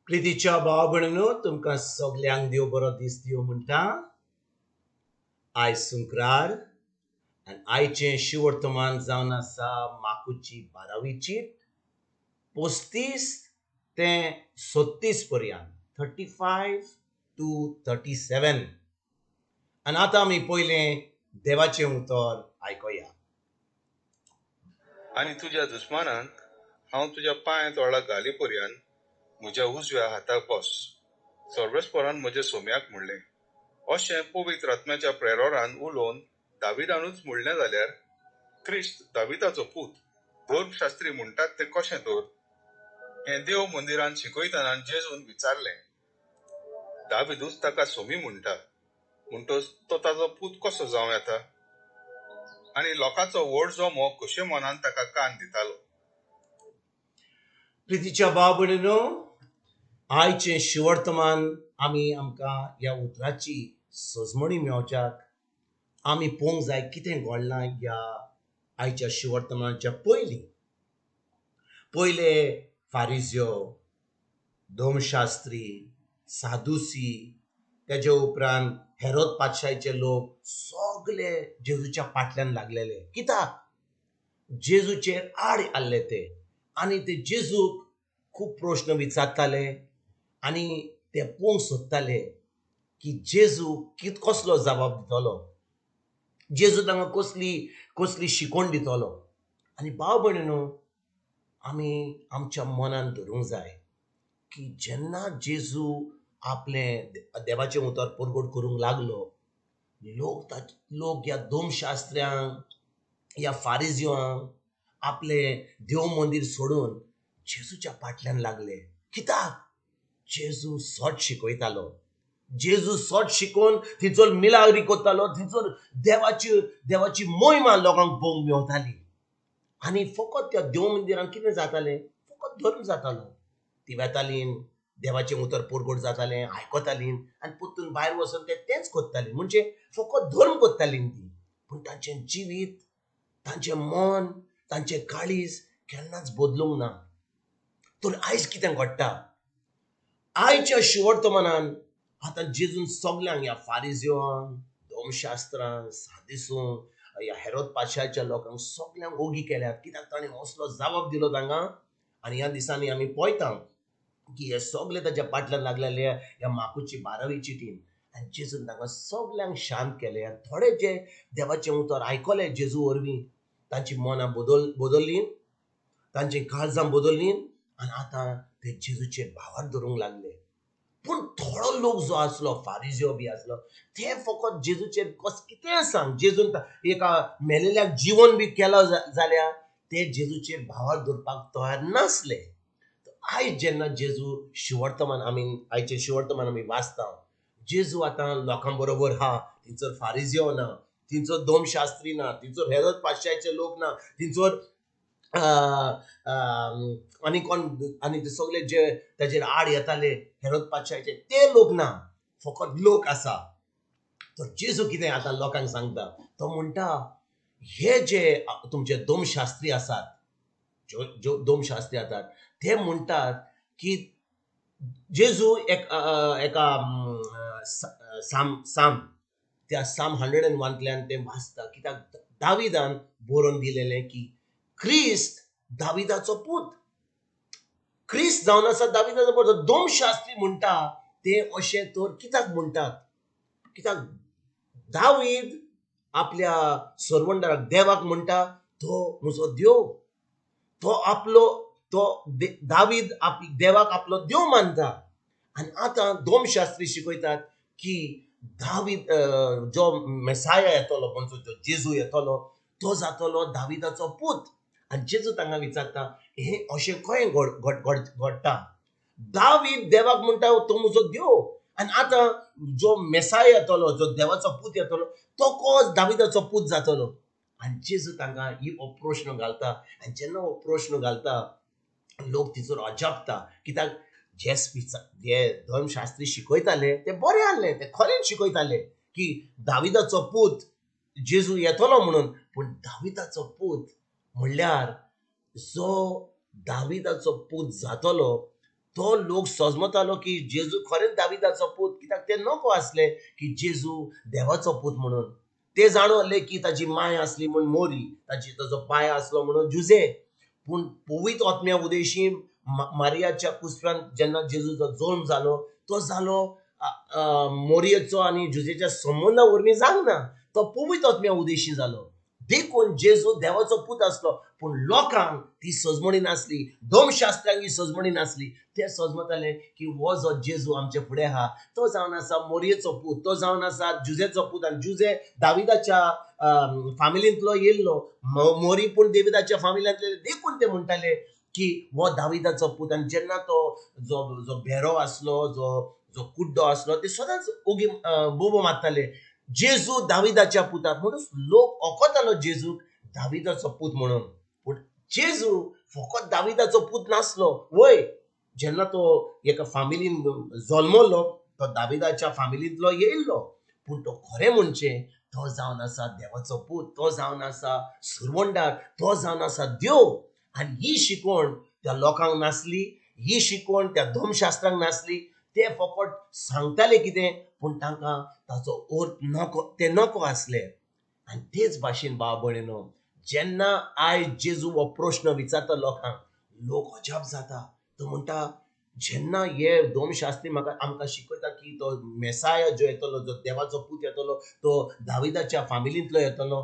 प्रितीच्या भाव भयणीनो, तुमकां सगल्यांक देव बरो दीस दिवं म्हणटा. आयज सुंक्रार आनी आयचें शिवर्तमान जावन आसा माकुची बारावी चीट 35 ते 36 पर्यंत, 35 टू 37. आनी आतां आमी पयलें देवाचें उतर आयकुया. आनी तुज्या दुस्मानांक हांव तुज्या पांयां तोळा घाली पर्यंत म्हज्या उजव्या हाताक बस. सर्वेस्परान म्हज्या सोम्याक म्हणलें, अशें पवित्र आत्म्याच्या प्रेरोरान उलोवन दाविदानूच म्हणलें जाल्यार क्रिस्त दाविदाचो पूत धर्मशास्त्री म्हणटात तें कशें तर? हें देव मंदिरान शिकयतना जेजून विचारलें. दाविदूच ताका सोमी म्हणटा, म्हणटच तो ताजो पूत कसो जावं येता? आनी लोकांचो व्हड जमो खोशे मनान ताका कान दितालो. प्रितीच्या भाव भयणीनो, आयचें शिवर्तमान आमी आमकां ह्या उतराची सजमणी मेळोवच्याक आमी पळोवंक जाय कितें घडलां ह्या आयच्या शिवर्तमानाच्या पयलीं. पयले फारिज्यो, धर्मशास्त्री, सादुसी, तेजे उपरांत हेरोद पातशाहीचे लोक सगले जेजूच्या फाटल्यान लागलेले. कित्याक? जेजूचेर आड आसले ते आनी ते जेजूक खूब प्रश्न विचारताले आनी ते पळोवंक सोदताले की जेजू कित कसलो जबाब दितलो, जेजू तांकां कसली कसली शिकवण दितलो. आनी भाव भयणीनो, आमी आमच्या मनान धरूंक जाय की जेन्ना जेजू आपलें देवाचें उतर परगट करूंक लागलो, लोक लोक ह्या धर्मशास्त्र्यांक ह्या फारिजिवांक आपलें देव मंदीर सोडून जेजूच्या फाटल्यान लागले. कित्याक? जेजू सट शिकयतालो. जेजू सट शिकोवन थंयसर मिलाग्री करतालो, थंयसर देवाची देवाची मोहिमा लोकांक पळोवंक मेवताली. आनी फकत त्या देव मंदिरान कितें जातालें? फकत धर्म जातालो. ती वेताली, देवाचें उतर परगट जातालें, आयकतालीं आनी परतून भायर वचून ते तेंच करतालीं. म्हणजे फकत धर्म करतालीं ती, पूण तांचें जिवीत, तांचें मन, तांचें काळीज केन्नाच बदलूंक ना. तर आयज कितें घडटा? आयच्या शिवर्तमानान आतां जेजून सगल्यांक ह्या फारिजिवांक, धर्मशास्त्रांक, सादिसूंक, ह्या हेरोद पाशाच्या लोकांक सगल्यांक ओगी केल्यात. कित्याक? ताणें असलो जबाब दिलो तांकां. आनी ह्या दिसांनी आमी पळयता की हे सगले ताच्या फाटल्यान लागलेले ह्या माकुची बारावी चिटीन. आनी जेजून तांकां सगल्यांक शांत केले. आनी थोडे जे देवाचें उतर आयकले जेजू वरवीं, तांची मनां बदल्लीं, तांचीं काळजां बदल्लीं आनी आतां ते जेजूचेर भावार धरूंक लागले. पूण थोडो लोक जो आसलो, फारिजियो बी आसलो, ते फकत जेजूचेर कस कितेंय सांग, जेजून एका मेलेल्याक जिवन बी केलो जाल्यार ते जेजूचेर भावार धरपाक तयार नासले. आयज जेन्ना जेजू शिवर्तमान आमी आयचें शिवर्तमान आमी वाचता, जेजू आतां लोकां बरोबर आहा. थंयसर फारिजियो ना, थंयसर धर्मशास्त्री ना, थंयसर हेरोद पातशाचे लोक ना, थंयसर आनी कोण आनी ते सगळे जे ताजेर आड येताले हेरोद पातशाचे ते लोक ना, फकत लोक आसा. तर जेजू कितें आतां लोकांक सांगता? तो म्हणटा, हे जे तुमचे धर्मशास्त्री आसात, ज्यो ज्यो धर्मशास्त्री आसात ते म्हणटात की जेजू एक एका साम साम त्या साम 101 ते वाचता. कित्याक? दाविदान बरोवन दिलेलें की क्रिस्त दाविदाचो पूत, क्रिस्त जावन आसा दाविदाचो पूत. धर्मशास्त्री म्हणटा ते अशें तर कित्याक म्हणटात? कित्याक दावीद आपल्या सरवंडाराक देवाक म्हणटा तो म्हजो देव, तो आपलो तो दावीद आप देवाक आपलो देव मानता. आनी आतां धर्मशास्त्री शिकयतात की दावीद जो मेसाया येतलो, म्हणचो जो जेजू येतलो, तो जातलो दाविदाचो पूत. आनी जेजू तांकां विचारता, हें अशें खंय घडटा? दावीद देवाक म्हणटा तो म्हजो देव, आनी आतां जो मेसाया येतलो, जो देवाचो पूत येतलो, तो कोस दाविदाचो पूत जातलो? आनी जेजू तांकां ही हो प्रश्न घालता. आनी जेन्ना हो प्रश्न घालता, लोक तिचो अजापता. कित्याक? जे जे धर्मशास्त्री शिकयताले ते बरें आहले, ते खरेंच शिकयताले की दाविदाचो पूत जेजू येतलो म्हणून. पूण दाविदाचो पूत म्हणल्यार जो दाविदाचो पूत जातलो तो लोक सजमतालो की जेजू खरेंच दाविदाचो पूत, कित्याक ते नको आसले की जेजू देवाचो पूत म्हणून. ते जाणवले की ताजी माय आसली म्हूण मोरी, ताजी ताजो पाय आसलो म्हणून जुजे. पूण पवित्र आत्म्या उदेशी मारियाच्या कुसव्यान जेन्ना जेजूचो जल्म जालो तो जालो मोरयेचो आनी जुजेच्या संबंदा वरवीं जावंक ना, तो पवित्र आत्म्या उदेशी जालो. देखून जेजू देवाचो पूत आसलो. पूण लोकांक ती सजमणी नासली, धर्मशास्त्रांक ही सजमणी नासली. ते सजमताले की हो जो जेजू आमचे फुडें आहा तो जावन आसा मोरयेचो पूत, तो जावन आसा जुजेचो पूत. आनी जुजे दाविदाच्या फामिलींतलो येयल्लो, मोरी पूण देविदाच्या फामिलींतले. देखून ते म्हणटाले की हो दाविदाचो पूत. आनी जेन्ना तो जो जो भेरो आसलो, जो जो कुड्डो आसलो, ते सदांच ओगी बोबो मारताले जेजू दाविदाच्या पुताक. म्हणून लोक ओकतालो जेजूक दाविदाचो पूत म्हणून. पूण जेजू फकत दाविदाचो पूत नासलो. वय जेन्ना तो एका फामिलीन जल्मलो तो दाविदाच्या फामिलींतलो येयल्लो, पूण तो खरें म्हणचे तो जावन आसा देवाचो पूत, तो जावन आसा सुरवंडार, तो जावन आसा देव. आनी ही शिकवण त्या लोकांक नासली, ही शिकवण त्या धर्मशास्त्रांक नासली. ते फकत सांगताले कितें, पूण तांकां ताचो अर्थ नको, ते नको आसले. आनी तेच भाशेन भाव भयणीनो, जेन्ना आयज जेजू हो प्रश्न विचारता लोकांक, लोक अजाप जाता. तो म्हणटा जेन्ना हे धर्मशास्त्री म्हाका आमकां शिकयता की तो मेसाया जो येतलो, जो देवाचो पूत येतलो, तो दाविदाच्या फामिलींतलो येतलो,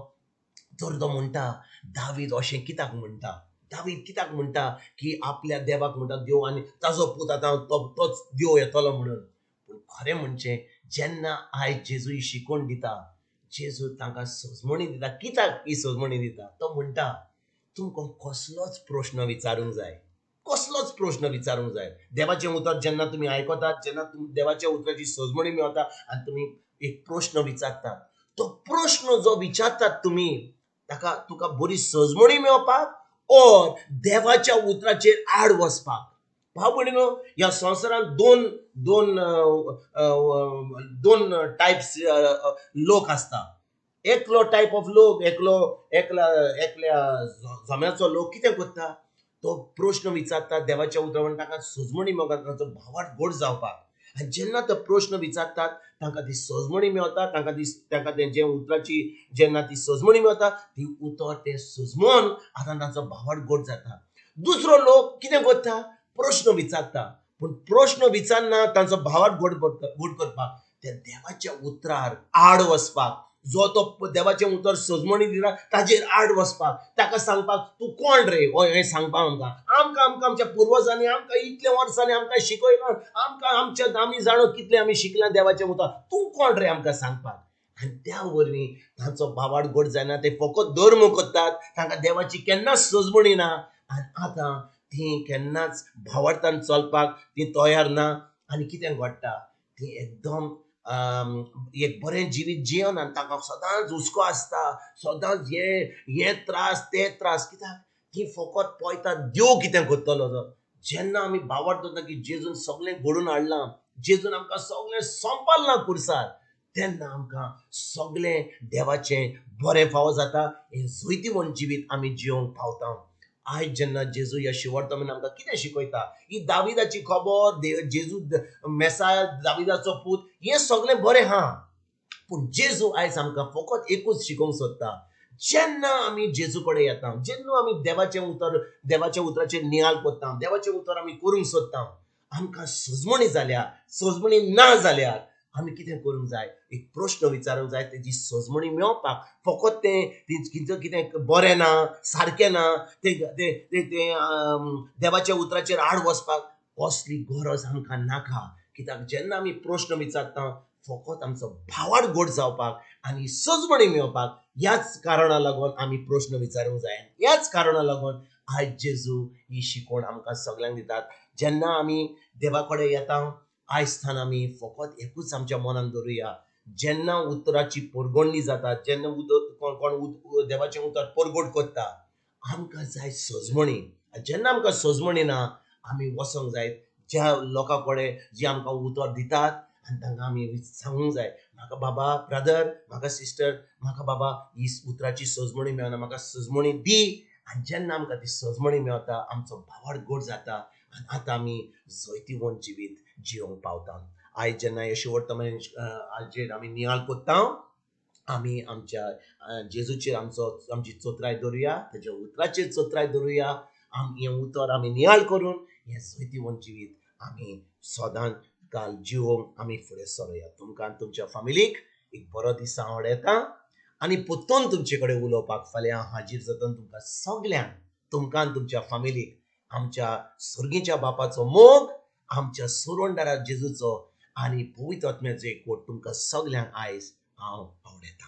तर तो म्हणटा दावीद अशें कित्याक म्हणटा, दावीद कित्याक म्हणटा की आपल्या देवाक म्हणटा देव आनी ताजो पूत आतां तोच देव येतलो म्हणून. पूण खरें म्हणचें जेन्ना आयज जेजू ही शिकवण दिता, जेजू तांकां सजमणी दिता. कित्याक ही सजमणी दिता? तो म्हणटा तुमकां कसलोच प्रश्न विचारूंक जाय, कसलोच प्रश्न विचारूंक जाय. देवाचें उतर जेन्ना तुमी आयकतात, जेन्ना तुमी देवाच्या उतराची सजमणी मेळटा आनी तुमी एक प्रश्न विचारतात, तो प्रश्न जो विचारतात तुमी ताका तुका बरी सजमणी मेळपाक और देवाच्या उतराचेर आड वचपाक. भाव भयणीनो, ह्या संवसारांत दोन दोन दोन टायप्स लोक आसता. एकलो टायप ऑफ लोक, एकलो एकल्या एकल्या जम्याचो लोक कितें करता, तो प्रश्न विचारता देवाच्या उतरान, ताका सजमणी मेळटा, ताचो भावार्थ गोड जावपाक. आनी जेन्ना तो प्रश्न विचारतात तांकां ती सजमणी मेळटा, तांकां ती तांकां तेंचे उतराची जेन्ना ती सजमणी मेळटा, ती उतर तें सजमोन आतां तांचो भावार्थ गोड जाता. दुसरो लोक कितें करता, प्रश्न विचारता, पूण प्रश्न विचारना तांचो भावार्थ गोड गोड करपाक, त्या देवाच्या उतरार आड वचपाक, जो तो देवाचें उतर सजमणी दिता ताजेर आड वचपाक, ताका सांगपाक तूं कोण रे हें सांगपाक आमकां, आमकां आमकां आमच्या पुर्वजांनी आमकां इतले वर्सांनी आमकां शिकयलां, आमकां आमच्या आमी जाणो कितलें आमी शिकलां देवाचें उतर, तूं कोण रे आमकां सांगपाक. आनी त्या वरवीं तांचो भावार्थ गोड जायना, ते फकत धर्म करतात, तांकां देवाची केन्नाच सजमणी ना. आनी आतां तीं केन्नाच भावार्थान चलपाक तीं तयार ना. आनी कितें घडटा, तीं एकदम एक बरें जिवीत जियेना, तांकां सदांच हुस्को आसता, सदांच हे हे त्रास ते त्रास. कित्याक तीं फकत पळयतात देव कितें करतलो. तो जेन्ना आमी भावार्थ दवरता की जेजून सगळें घडोवन हाडलां, जेजून आमकां सगळें सोंपलां कुर्सार, तेन्ना आमकां सगळें देवाचें बरें फावो जाता. हें जैतिवंत जिवीत आमी जियोंक पावता. आयज जेन्ना जेजू ह्या शिवडतो आमकां कितें शिकयता, ही दाविदाची खबर, जेजू मेसाया दाविदाचो पूत, हें सगळें बरें आहा, पूण जेजू आयज आमकां फकत एकूच शिकोवंक सोदता. जेन्ना आमी जेजू कडेन येता, जेन्ना आमी देवाचें उतर देवाच्या उतराचेर नियाळ करता, देवाचें उतर आमी करूंक सोदता, आमकां सजमणी जाल्यार, सजमणी ना जाल्यार आमी कितें करूंक जाय, एक प्रश्न विचारूंक जाय तेजी सजमणी मेळपाक. फकत तें कितें कितें बरें ना, सारकें ना, तें तें तें देवाच्या उतराचेर आड वचपाक असली गरज आमकां नाका. कित्याक जेन्ना आमी प्रश्न विचारता फकत आमचो भावार्थ गोड जावपाक आनी सजमणी मेळपाक, ह्याच कारणा लागून आमी प्रश्न विचारूंक जाय. ह्याच कारणा लागून आयज जेजू ही शिकवण आमकां सगल्यांक दितात. जेन्ना आमी देवा कडेन येता, आयज थावन आमी फकत एकूच आमच्या मनान दवरुया, जेन्ना उतराची परगणणी जाता, जेन्ना उतर कोण देवाचें उतर परगट करता, आमकां जाय सजमणी. जेन्ना आमकां सजमणी ना, आमी वचोंक जाय ज्या लोकां कडेन जी आमकां उतर दितात आनी तांकां आमी सांगूंक जाय, म्हाका बाबा ब्रदर, म्हाका सिस्टर, म्हाका बाबा ही उतराची सजमणी मेळना, म्हाका सजमणी दी. आनी जेन्ना आमकां ती सजमणी मेळटा, आमचो भावार्थ गोड जाता आनी आतां आमी जैतिवंत जिवीत जियोंक पावता. आयज जेन्ना हे शिवर्तमान हाजेर आमी नियाळ कोत्ता, आमी आमच्या जेजूचेर आमचो आमची चोत्राय दवरुया, तेज्या उतराचेर चोत्राय दवरुया. आमी हें उतर आमी नियाळ करून हें जैतिवंत जिवीत आमी सदांच काल जिवोवंक आमी फुडें सरुया. तुमकां आनी तुमच्या फामिलीक एक बरो दीस हांव आवडयता आनी परतून तुमचे कडेन उलोवपाक फाल्यां हांव हाजीर जाता. तुमकां सगल्यांक, तुमकां आनी तुमच्या फामिलीक आमच्या सर्गीच्या बापाचो मोग, आमच्या सोरवणदारा जेजूचो आनी पवित्र आत्म्याचो एकवट तुमकां सगल्यांक आयज हांव आवडयता.